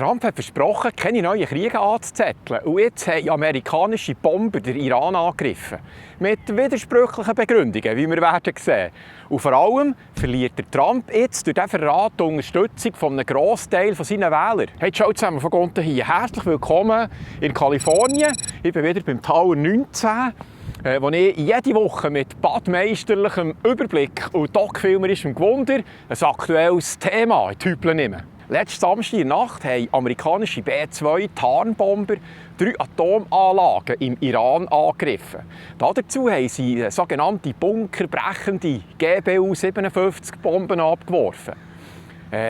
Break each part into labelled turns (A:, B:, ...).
A: Trump hat versprochen, keine neuen Kriege anzuzetteln. Und jetzt haben amerikanische Bomber den Iran angegriffen. Mit widersprüchlichen Begründungen, wie wir werden sehen. Und vor allem verliert der Trump jetzt durch diesen Verrat die Unterstützung von einem Grossteil seiner Wähler. Hey, ciao zusammen von unten hier. Herzlich willkommen in Kalifornien. Ich bin wieder beim Tower 19. Wo ich jede Woche mit badmeisterlichem Überblick und doc-filmerischem Gewunder ein aktuelles Thema in die Hüpel nehme. Letzten Samstag in der Nacht haben amerikanische B-2-Tarnbomber 3 Atomanlagen im Iran angegriffen. Dazu haben sie sogenannte bunkerbrechende GBU-57-Bomben abgeworfen.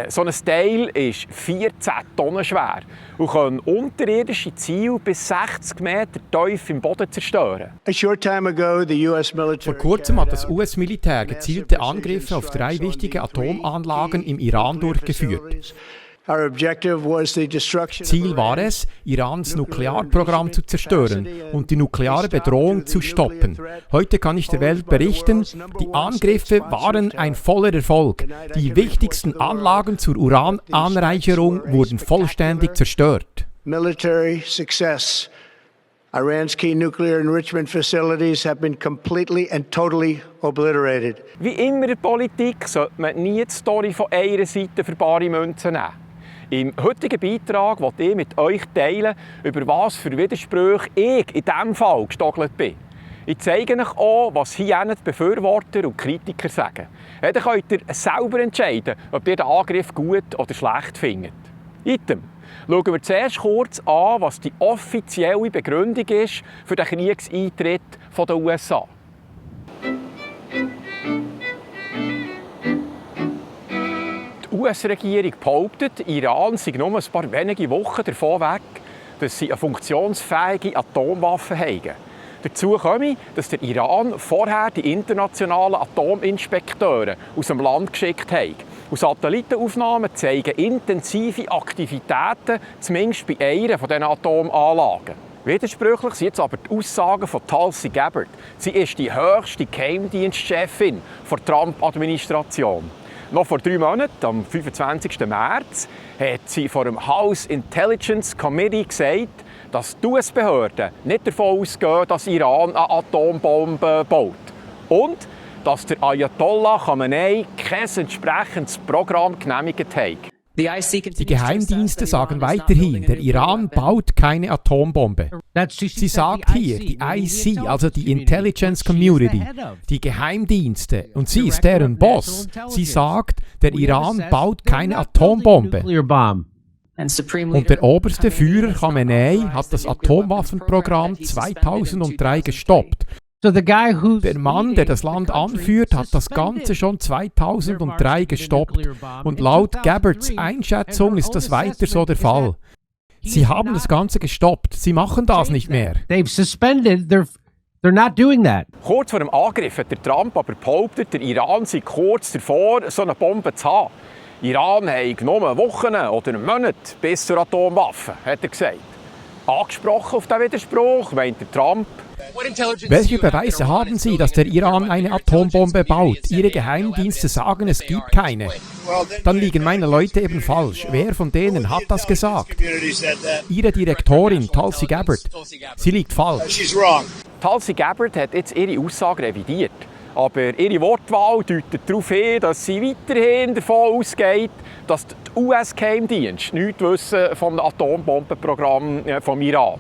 A: So ein Teil ist 14 Tonnen schwer und kann unterirdische Ziele bis 60 Meter tief im Boden zerstören.
B: Vor kurzem hat das US-Militär gezielte Angriffe auf 3 wichtige Atomanlagen im Iran durchgeführt. Ziel war es, Irans Nuklearprogramm zu zerstören und die nukleare Bedrohung zu stoppen. Heute kann ich der Welt berichten, die Angriffe waren ein voller Erfolg. Die wichtigsten Anlagen zur Urananreicherung wurden vollständig zerstört.
C: Military success. Iran's key nuclear enrichment facilities have been completely and totally obliterated.
A: Wie immer in der Politik sollte man nie die Story von einer Seite für bare Münzen nehmen. Im heutigen Beitrag möchte ich mit euch teilen, über was für Widersprüche ich in diesem Fall gestockelt bin. Ich zeige euch auch, was hier die Befürworter und Kritiker sagen. Dann könnt ihr selber entscheiden, ob ihr den Angriff gut oder schlecht findet. Item. Schauen wir zuerst kurz an, was die offizielle Begründung ist für den Kriegseintritt der USA. Die US-Regierung behauptet, Iran sei nur ein paar wenige Wochen davon weg, dass sie eine funktionsfähige Atomwaffe haben. Dazu komme, dass der Iran vorher die internationalen Atominspekteure aus dem Land geschickt hat. Und Satellitenaufnahmen zeigen intensive Aktivitäten, zumindest bei einer von diesen Atomanlagen. Widersprüchlich sind jetzt aber die Aussagen von Tulsi Gabbard. Sie ist die höchste Geheimdienstchefin der Trump-Administration. Noch vor 3 Monaten, am 25. März, hat sie vor dem House Intelligence Committee gesagt, dass die US-Behörden nicht davon ausgehen, dass Iran eine Atombombe baut. Und dass der Ayatollah Khamenei kein entsprechendes Programm genehmigt hat.
B: Die Geheimdienste sagen weiterhin, der Iran baut keine Atombombe. Sie sagt hier, die IC, also die Intelligence Community, die Geheimdienste, und sie ist deren Boss. Sie sagt, der Iran baut keine Atombombe. Und der oberste Führer Khamenei hat das Atomwaffenprogramm 2003 gestoppt. Der Mann, der das Land anführt, hat das Ganze schon 2003 gestoppt. Und laut Gabbards Einschätzung ist das weiter so der Fall. Sie haben das Ganze gestoppt. Sie machen das nicht mehr.
A: Kurz vor dem Angriff hat der Trump aber behauptet, der Iran sei kurz davor, so eine Bombe zu haben. Iran habe nur Wochen oder Monate bis zur Atomwaffe, hat er gesagt. Angesprochen auf diesen Widerspruch meint der Trump:
B: Welche Beweise haben Sie, dass der Iran eine Atombombe baut? Ihre Geheimdienste sagen, es gibt keine. Dann liegen meine Leute eben falsch. Wer von denen hat das gesagt? Ihre Direktorin, Tulsi Gabbard. Sie liegt falsch.
A: Tulsi Gabbard hat jetzt ihre Aussage revidiert. Aber ihre Wortwahl deutet darauf hin, dass sie weiterhin davon ausgeht, dass die US-Geheimdienste nichts wissen vom Atombombenprogramm vom Iran.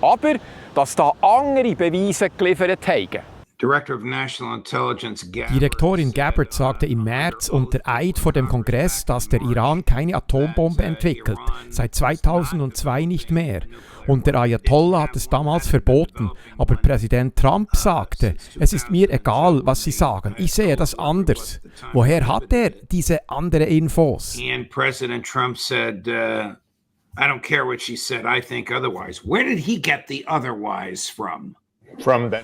A: Aber dass da andere Beweise geliefert haben.
B: Direktorin Gabbard sagte im März unter Eid vor dem Kongress, dass der Iran keine Atombombe entwickelt, seit 2002 nicht mehr. Und der Ayatollah hat es damals verboten. Aber Präsident Trump sagte, es ist mir egal, was Sie sagen, ich sehe das anders. Woher hat er diese anderen Infos?
D: And President Trump said, I don't care what she said, I think otherwise. Where did he get the otherwise from?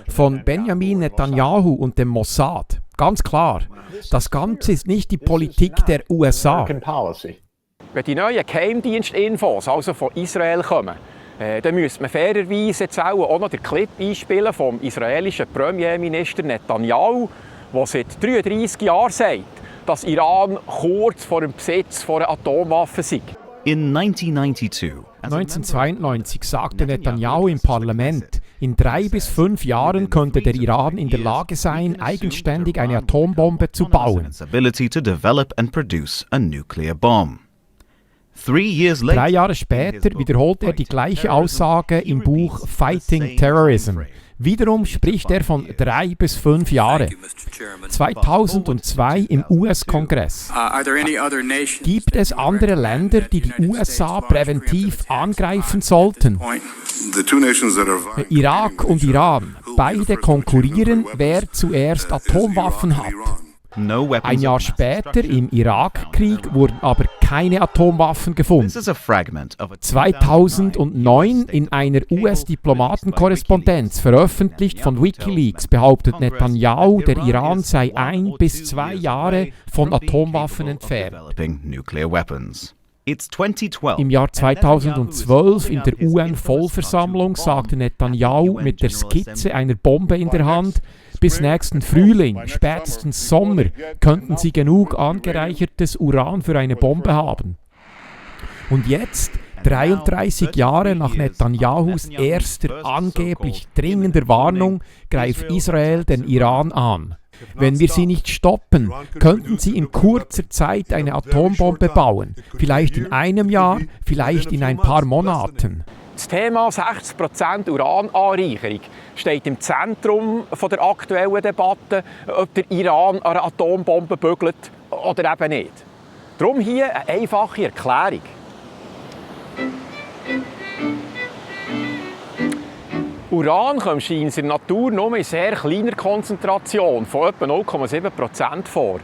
B: Von Benjamin Netanyahu und dem Mossad. Ganz klar, das Ganze ist nicht die Politik der USA.
A: Wenn die neuen Geheimdienstinfos also von Israel kommen, dann müsste man fairerweise jetzt auch noch den Clip einspielen vom israelischen Premierminister Netanyahu, der seit 33 Jahren sagt, dass Iran kurz vor dem Besitz von einer Atomwaffe sei.
E: In 1992
B: sagte Netanyahu im Parlament, in 3 bis 5 Jahren könnte der Iran in der Lage sein, eigenständig eine Atombombe zu bauen. 3 Jahre später wiederholt er die gleiche Aussage im Buch Fighting Terrorism. Wiederum spricht er von 3 bis 5 Jahre. 2002 im US-Kongress. Gibt es andere Länder, die die USA präventiv angreifen sollten? Irak und Iran, beide konkurrieren, wer zuerst Atomwaffen hat. Ein Jahr später im Irakkrieg wurden aber keine Atomwaffen gefunden. 2009 in einer US-Diplomatenkorrespondenz, veröffentlicht von Wikileaks, behauptet Netanyahu, der Iran sei 1 bis 2 Jahre von Atomwaffen entfernt. Im Jahr 2012 in der UN-Vollversammlung sagte Netanyahu mit der Skizze einer Bombe in der Hand, bis nächsten Frühling, spätestens Sommer, könnten sie genug angereichertes Uran für eine Bombe haben. Und jetzt, 33 Jahre nach Netanyahus erster angeblich dringender Warnung, greift Israel den Iran an. Wenn wir sie nicht stoppen, könnten sie in kurzer Zeit eine Atombombe bauen. Vielleicht in einem Jahr, vielleicht in ein paar Monaten.
A: Das Thema 60% Urananreicherung steht im Zentrum der aktuellen Debatte, ob der Iran eine Atombombe bügelt oder eben nicht. Darum hier eine einfache Erklärung. Uran kommt in der Natur nur in sehr kleiner Konzentration von etwa 0,7% vor.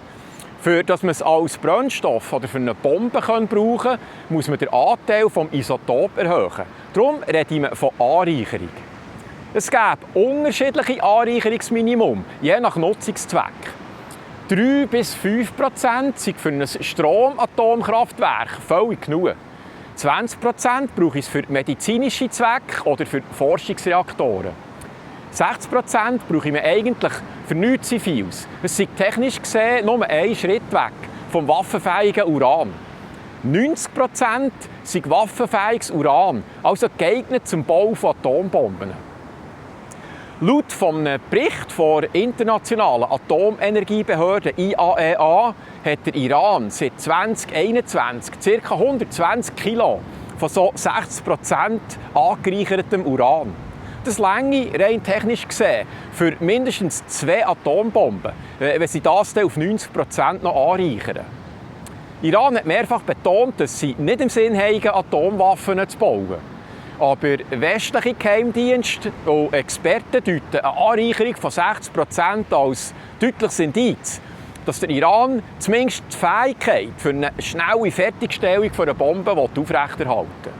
A: Für dass man es als Brennstoff oder für eine Bombe brauchen kann, muss man den Anteil des Isotop erhöhen. Darum reden wir von Anreicherung. Es gibt unterschiedliche Anreicherungsminimum, je nach Nutzungszweck. 3 bis 5% sind für ein Stromatomkraftwerk völlig genug. 20% brauche ich es für medizinische Zwecke oder für Forschungsreaktoren. 60% brauche ich mir eigentlich für nichts Ziviles. Es ist technisch gesehen nur ein Schritt weg vom waffenfähigen Uran. 90% sind waffenfähiges Uran, also geeignet zum Bau von Atombomben. Laut einem Bericht der Internationalen Atomenergiebehörde IAEA hat der Iran seit 2021 ca. 120 Kilo von so 60% angereichertem Uran. Das reiche rein technisch gesehen für mindestens 2 Atombomben, wenn sie das dann auf 90% noch anreichern. Iran hat mehrfach betont, dass sie nicht im Sinn haben, Atomwaffen zu bauen. Aber westliche Geheimdienste und Experten deuten eine Anreicherung von 60% als deutliches Indiz, dass der Iran zumindest die Fähigkeit für eine schnelle Fertigstellung einer Bombe aufrechterhalten will.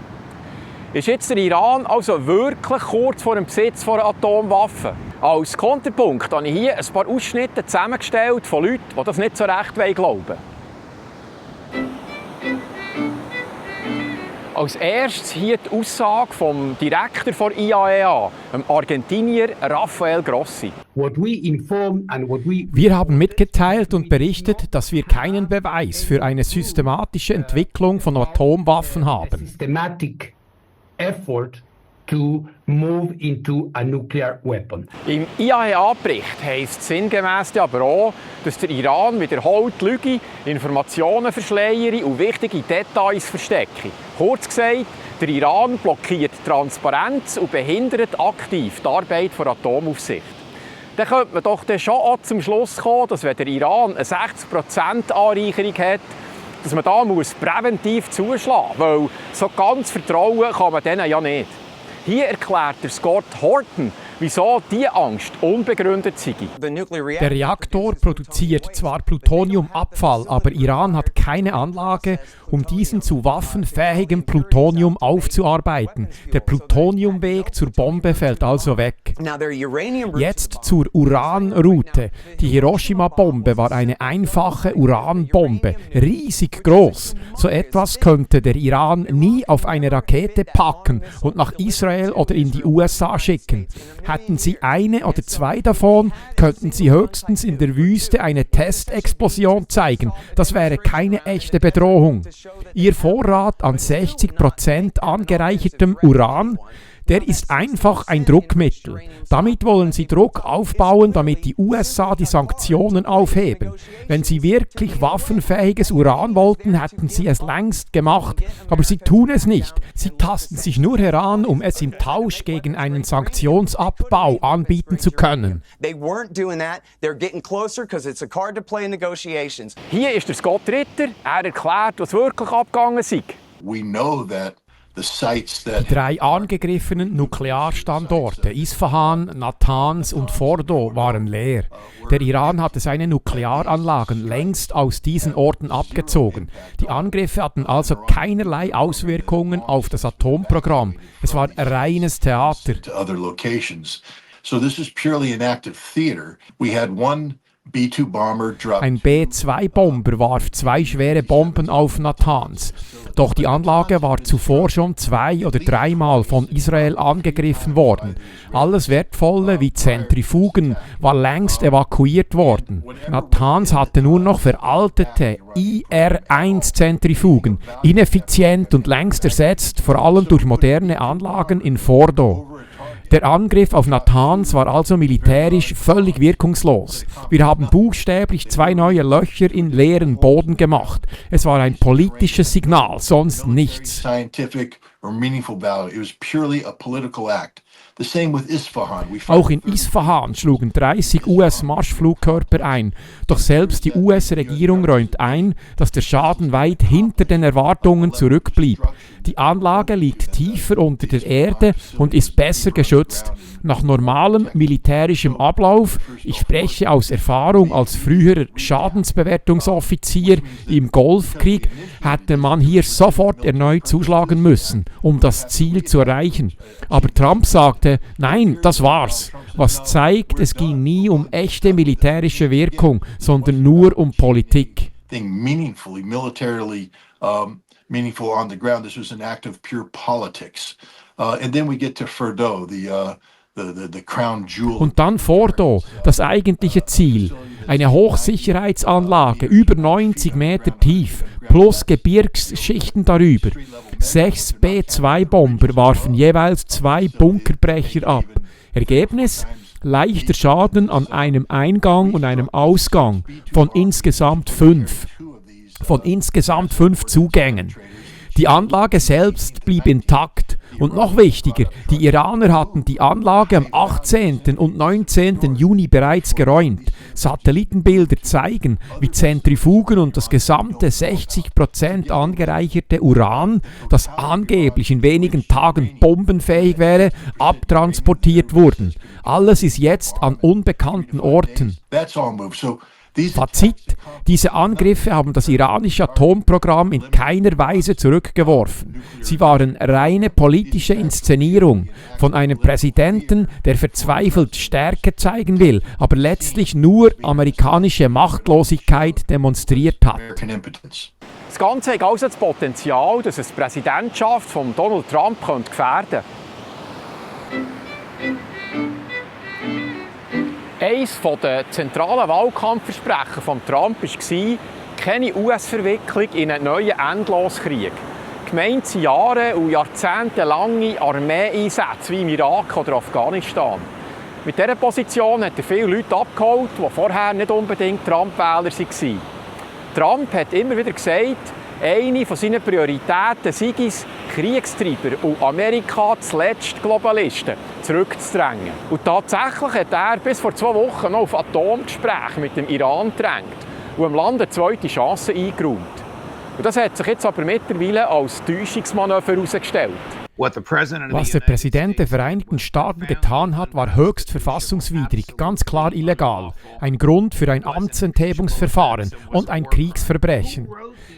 A: Ist jetzt der Iran also wirklich kurz vor dem Besitz von Atomwaffen? Als Konterpunkt habe ich hier ein paar Ausschnitte zusammengestellt von Leuten, die das nicht so recht glauben wollen. Als erstes hier die Aussage vom Direktor der IAEA, dem Argentinier Rafael Grossi.
B: Wir haben mitgeteilt und berichtet, dass wir keinen Beweis für eine systematische Entwicklung von Atomwaffen haben.
A: Im IAEA-Bericht heisst es sinngemäss aber auch, dass der Iran wiederholt lüge, Informationen verschleiere und wichtige Details verstecke. Kurz gesagt, der Iran blockiert Transparenz und behindert aktiv die Arbeit der Atomaufsicht. Dann könnte man doch schon auch zum Schluss kommen, dass wenn der Iran eine 60% Anreicherung hat, dass man da präventiv zuschlagen muss, weil so ganz vertrauen kann man denen ja nicht. Hier erklärt der Scott Horton, wieso diese Angst unbegründet sei.
B: Der Reaktor produziert zwar Plutoniumabfall, aber Iran hat keine Anlage, um diesen zu waffenfähigem Plutonium aufzuarbeiten. Der Plutoniumweg zur Bombe fällt also weg. Jetzt zur Uranroute. Die Hiroshima-Bombe war eine einfache Uranbombe, riesig groß. So etwas könnte der Iran nie auf eine Rakete packen und nach Israel oder in die USA schicken. Hätten sie eine oder zwei davon, könnten sie höchstens in der Wüste eine Testexplosion zeigen. Das wäre keine echte Bedrohung. Ihr Vorrat an 60% angereichertem Uran, der ist einfach ein Druckmittel. Damit wollen sie Druck aufbauen, damit die USA die Sanktionen aufheben. Wenn sie wirklich waffenfähiges Uran wollten, hätten sie es längst gemacht. Aber sie tun es nicht. Sie tasten sich nur heran, um es im Tausch gegen einen Sanktionsabbau anbieten zu können.
A: Hier ist der Scott Ritter. Er erklärt, was wirklich abgegangen ist.
E: We know that
B: die 3 angegriffenen Nuklearstandorte Isfahan, Natanz und Fordo waren leer. Der Iran hatte seine Nuklearanlagen längst aus diesen Orten abgezogen. Die Angriffe hatten also keinerlei Auswirkungen auf das Atomprogramm. Es war reines Theater.
E: So this is purely an act of theater. We had one B-2 bomber drop.
B: Ein B-2-Bomber warf 2 schwere Bomben auf Natanz. Doch die Anlage war zuvor schon 2 oder 3 Mal von Israel angegriffen worden. Alles Wertvolle wie Zentrifugen war längst evakuiert worden. Natanz hatte nur noch veraltete IR-1-Zentrifugen, ineffizient und längst ersetzt, vor allem durch moderne Anlagen in Fordo. Der Angriff auf Natanz war also militärisch völlig wirkungslos. Wir haben buchstäblich 2 neue Löcher in leeren Boden gemacht. Es war ein politisches Signal, sonst nichts.
E: Scientific or meaningful value. It was purely a political act. The same with Isfahan.
B: Auch in Isfahan schlugen 30 US-Marschflugkörper ein. Doch selbst die US-Regierung räumt ein, dass der Schaden weit hinter den Erwartungen zurückblieb. Die Anlage liegt tiefer unter der Erde und ist besser geschützt. Nach normalem militärischem Ablauf, ich spreche aus Erfahrung als früherer Schadensbewertungsoffizier im Golfkrieg, hätte man hier sofort erneut zuschlagen müssen, um das Ziel zu erreichen. Aber Trump sagte, nein, das war's. Was zeigt, es ging nie um echte militärische Wirkung, sondern nur um Politik.
E: Meaningful on the ground. This was an act of pure politics. And then we get to Fordo, the crown jewel.
B: Und dann Fordo, das eigentliche Ziel. Eine Hochsicherheitsanlage, über 90 Meter tief, plus Gebirgsschichten darüber. 6 B-2-Bomber warfen jeweils 2 Bunkerbrecher ab. Ergebnis? Leichter Schaden an einem Eingang und einem Ausgang von insgesamt 5. Von insgesamt 5 Zugängen. Die Anlage selbst blieb intakt. Und noch wichtiger, die Iraner hatten die Anlage am 18. und 19. Juni bereits geräumt. Satellitenbilder zeigen, wie Zentrifugen und das gesamte 60% angereicherte Uran, das angeblich in wenigen Tagen bombenfähig wäre, abtransportiert wurden. Alles ist jetzt an unbekannten Orten. Fazit: Diese Angriffe haben das iranische Atomprogramm in keiner Weise zurückgeworfen. Sie waren reine politische Inszenierung von einem Präsidenten, der verzweifelt Stärke zeigen will, aber letztlich nur amerikanische Machtlosigkeit demonstriert hat.
A: Das Ganze hat also das Potenzial, dass es die Präsidentschaft von Donald Trump gefährden könnte. Eines der zentralen Wahlkampfversprechen von Trump war, keine US-Verwicklung in einen neuen Endloskrieg. Gemeint sind Jahre und jahrzehntelange Armeeeinsätze wie im Irak oder Afghanistan. Mit dieser Position hat er viele Leute abgeholt, die vorher nicht unbedingt Trump-Wähler waren. Trump hat immer wieder gesagt, eine von seinen Prioritäten sei es, Kriegstreiber und Amerika zuletzt Globalisten zurückzudrängen. Und tatsächlich hat er bis vor 2 Wochen noch auf Atomgespräche mit dem Iran gedrängt und dem Land eine zweite Chance eingeräumt. Und das hat sich jetzt aber mittlerweile als Täuschungsmanöver herausgestellt.
B: Was der Präsident der Vereinigten Staaten getan hat, war höchst verfassungswidrig, ganz klar illegal. Ein Grund für ein Amtsenthebungsverfahren und ein Kriegsverbrechen.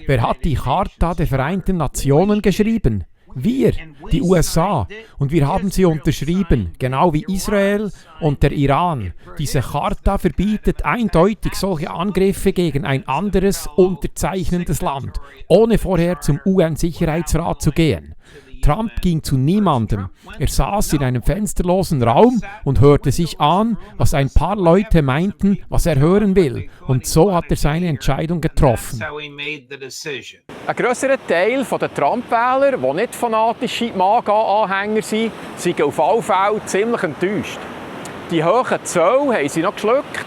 B: Wer hat die Charta der Vereinten Nationen geschrieben? Wir, die USA. Und wir haben sie unterschrieben, genau wie Israel und der Iran. Diese Charta verbietet eindeutig solche Angriffe gegen ein anderes unterzeichnendes Land, ohne vorher zum UN-Sicherheitsrat zu gehen. Trump ging zu niemandem. Er saß in einem fensterlosen Raum und hörte sich an, was ein paar Leute meinten, was er hören will. Und so hat er seine Entscheidung getroffen.
A: Ein grösserer Teil der Trump-Wähler, die nicht fanatische MAGA-Anhänger sind, sind auf alle Fälle ziemlich enttäuscht. Die hohen Zölle haben sie noch geschluckt.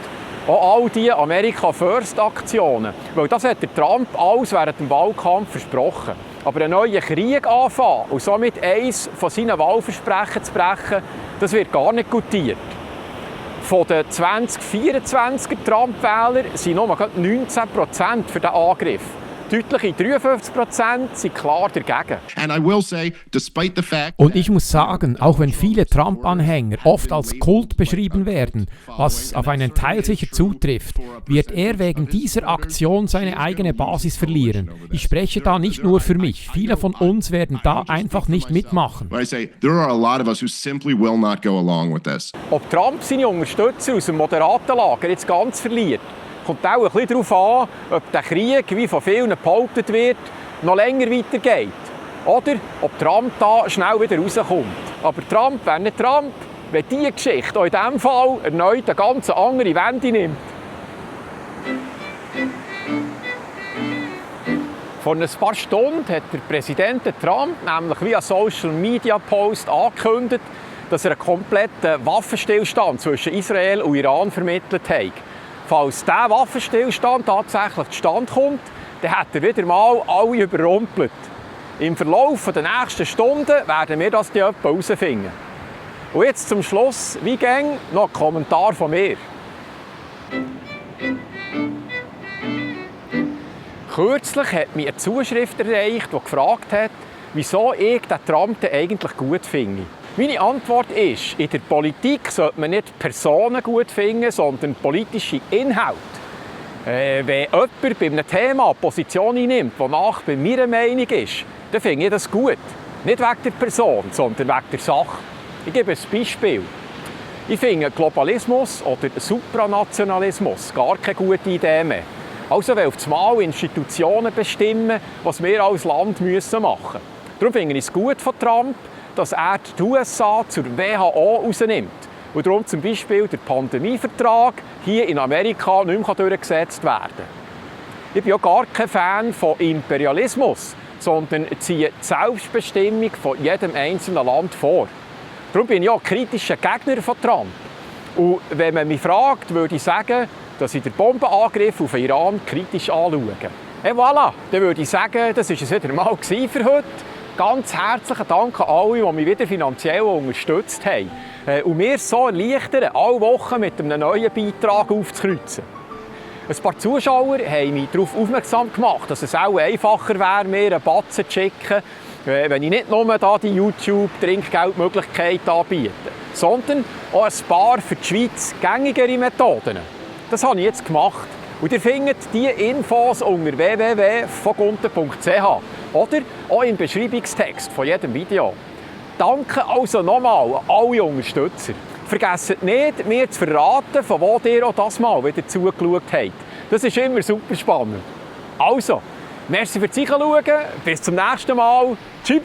A: Auch all diese America-First-Aktionen. Weil das hat der Trump alles während dem Wahlkampf versprochen. Aber einen neuen Krieg anfangen und somit eines von seinen Wahlversprechen zu brechen, das wird gar nicht gutiert. Von den 2024er Trump-Wählern sind nur 19% für den Angriff. Deutliche 53% sind klar dagegen.
B: Und ich muss sagen, auch wenn viele Trump-Anhänger oft als Kult beschrieben werden, was auf einen Teil sicher zutrifft, wird er wegen dieser Aktion seine eigene Basis verlieren. Ich spreche da nicht nur für mich. Viele von uns werden da einfach nicht mitmachen.
A: Ob Trump seine Unterstützer aus dem moderaten Lager jetzt ganz verliert, kommt auch ein bisschen darauf an, ob der Krieg, wie von vielen behauptet wird, noch länger weitergeht. Oder ob Trump da schnell wieder rauskommt. Aber Trump wäre nicht Trump, wenn diese Geschichte auch in diesem Fall erneut eine ganz andere Wende nimmt. Vor ein paar Stunden hat der Präsident Trump nämlich via Social-Media-Post angekündigt, dass er einen kompletten Waffenstillstand zwischen Israel und Iran vermittelt hat. Falls dieser Waffenstillstand tatsächlich zustande kommt, dann hat er wieder mal alle überrumpelt. Im Verlauf der nächsten Stunden werden wir das dann herausfinden. Und jetzt zum Schluss, wie gäng, noch ein Kommentar von mir. Kürzlich hat mich eine Zuschrift erreicht, die gefragt hat, wieso ich den Trump eigentlich gut finde. Meine Antwort ist, in der Politik sollte man nicht Personen gut finden, sondern politische Inhalte. Wenn jemand bei einem Thema eine Position einnimmt, die nach bei meiner Meinung ist, dann finde ich das gut. Nicht wegen der Person, sondern wegen der Sache. Ich gebe ein Beispiel. Ich finde Globalismus oder Supranationalismus gar keine gute Idee mehr. Also weil auf einmal Institutionen bestimmen, was wir als Land machen müssen. Darum finde ich es gut von Trump, dass er die USA zur WHO rausnimmt und darum zum Beispiel der Pandemievertrag hier in Amerika nicht mehr durchgesetzt werden kann. Ich bin auch gar kein Fan von Imperialismus, sondern ziehe die Selbstbestimmung von jedem einzelnen Land vor. Darum bin ich auch kritischer Gegner von Trump. Und wenn man mich fragt, würde ich sagen, dass ich den Bombenangriff auf Iran kritisch anschaue. Et voilà, dann würde ich sagen, das war es wieder mal für heute. Ganz herzlichen Dank an alle, die mich wieder finanziell unterstützt haben. Und mir so erleichtern, alle Wochen mit einem neuen Beitrag aufzukreuzen. Ein paar Zuschauer haben mich darauf aufmerksam gemacht, dass es auch einfacher wäre, mir einen Batzen zu schicken, wenn ich nicht nur da die YouTube-Trinkgeldmöglichkeit anbiete, sondern auch ein paar für die Schweiz gängigere Methoden. Das habe ich jetzt gemacht. Und ihr findet diese Infos unter www.vogunten.ch oder auch im Beschreibungstext von jedem Video. Danke also nochmal an alle Unterstützer. Vergesst nicht, mir zu verraten, von wo ihr auch das Mal wieder zugeschaut habt. Das ist immer super spannend. Also, merci fürs Zuschauen, bis zum nächsten Mal. Tschüss!